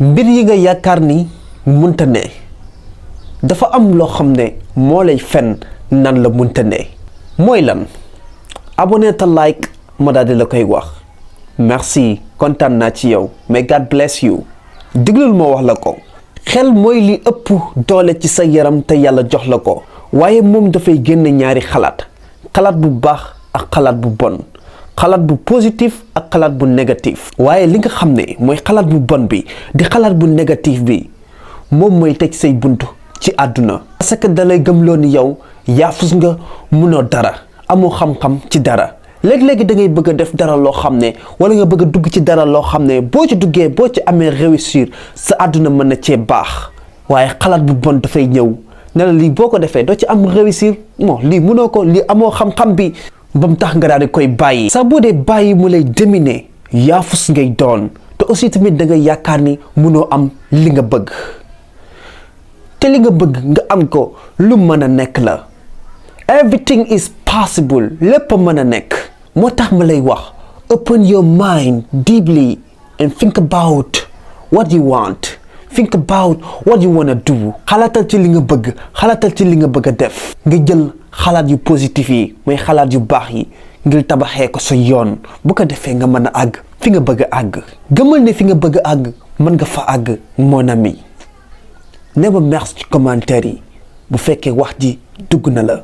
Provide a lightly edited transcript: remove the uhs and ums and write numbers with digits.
mbir yi nga yaakaar ni munta ne dafa am loo xam ne moo lay fen nan la munta ne mooy lan abonné ta like ma daal di la koy wax merci kontaan naa ci yow mais God bless you diglul ma wax la ko xel mooy li ëpp doole ci sa yaram te yàlla jox la ko waaye moom dafay génne ñaari xalaat bu baax ak xalaat bu bon xalaat bu positif ak xalaat bu négatif waaye li nga xam ne mooy xalaat bu bon bi di xalaat bu négatif bi moom mooy tëj say buntu ci àdduna parce que dalay gëmloo ni yow yaafus nga munoo dara amoo xam-xam ci dara léegi-léegi da ngay bëgg a def dara loo xam ne wala nga bëgg a dugg ci dara loo xam ne boo ci duggee boo ci amee réussir sa àdduna mën na cee baax waaye xalaat bu bon dafay ñëw ne la lii boo ko defee doo ci am réussir bon lii munoo ko lii amoo xam-xam bi ba mu tax nga daal di koy bàyyi sax boo dee bàyyi mu lay dominer yaafus ngay doon te aussi tamit da nga yaakaar ni munoo am li nga bëgg te li nga bëgg nga am ko lu mën a nekk la everything is possible lépp mën a nekk moo tax ma lay wax open your mind deeply and think about what you want think about what you wanna do xalaatal ci li nga bëgg xalaatal ci li nga bëgg a def nga jël xalaat yu positif yi mooy xalaat yu baax yi ngir tabaxee ko sa yoon bu ko defee nga mën a àgg fi nga bëgg a àgg gëmal ne fi nga bëgg a àgg mën nga fa àgg mon ami ne ma merci ci commentaire yi bu fekkee wax ji dugg na la